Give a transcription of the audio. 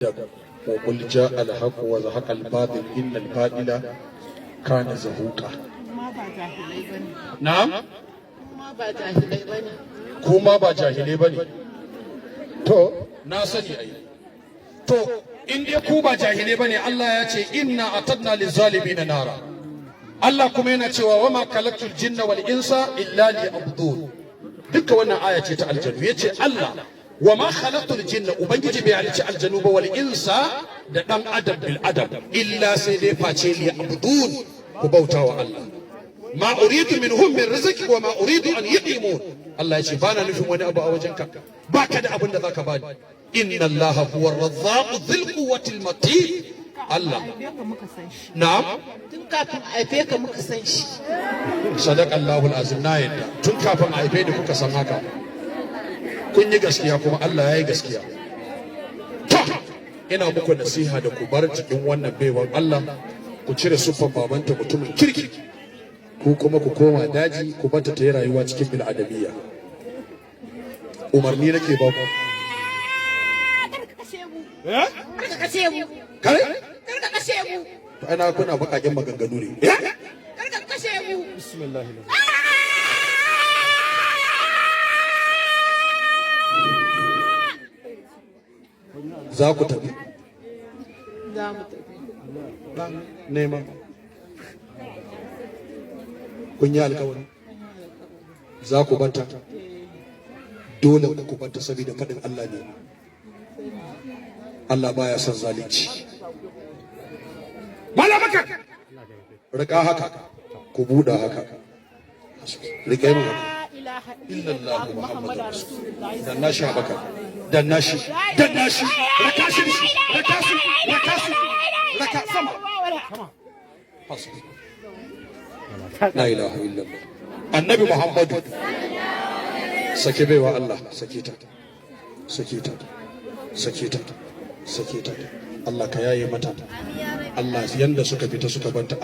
Da وقل جاء الحق وزهق الباطل إن الباطل كان زهوقا. Kuma ba jahilai bane. Na'am. Kuma ba jahilai bane. Kuma ba jahilai bane. To, na sani ai. To, in dai ku ba jahilai bane, Allah ya ce إنا أعتدنا للظالمين نارا. Allah kuma yana cewa وما خلقت الجن والإنس إلا ليعبدون. Duka wannan aya ce ta aljanu. Yace Allah وما خلقت الجن, ubangiji bai halicci aljanu ba, والإنس, da dan adam, bil adam, إلا, sai dai face, ليعبدون, ku bautawa Allah. ما أريد منهم من رزق وما أريد أن يطعمون. Allah ya ce bana nufin wani abu a wajenka, baka da abin da zaka bani. إن الله هو الرزاق ذو القوة المتين. Allah Haife ka muka san shi. Na'am. Tun kafin a haife ka muka san shi. صدق الله العظيم. Na yadda tun kafin a haife ni kuka san haka. Kun yi gaskiya kuma Allah ya yi gaskiya. To, ina muku nasiha da ku bar jikin wannan baiwan Allah, ku cire siffan babanta mutumin kirki, ku kuma ku koma daji, ku bata ta yi rayuwa cikin bil'adamiyya. Umarni nake ba ku. Kar ka kashe mu. Eh? Kar ka kashe mu. Kare. Kar ka kashe mu. To, ana kuna bakakin maganganu ne, eh? Kar ka kashe mu. بسم الله. Za ku tafi? Za mu tafi. Dan nema, kun yi alkawari za ku banta. Dole ku banta saboda faɗin Allah ne. Allah baya son zalunci. Malamaka rika haka, ku buɗa haka, rika yin haka. لا إله إلا الله محمد رسول. Dan nashi habaka, dan nashi, dan nashi, raka shi, raka shi, raka shi, raka sama. Hasbi. لا إله إلا الله. Annabi Muhammadu. Sake baiwa Allah, sake ta. Sake ta. Sake ta. Sake ta. Allah ka yaye mata. Allah, yanda suka fita suka banta.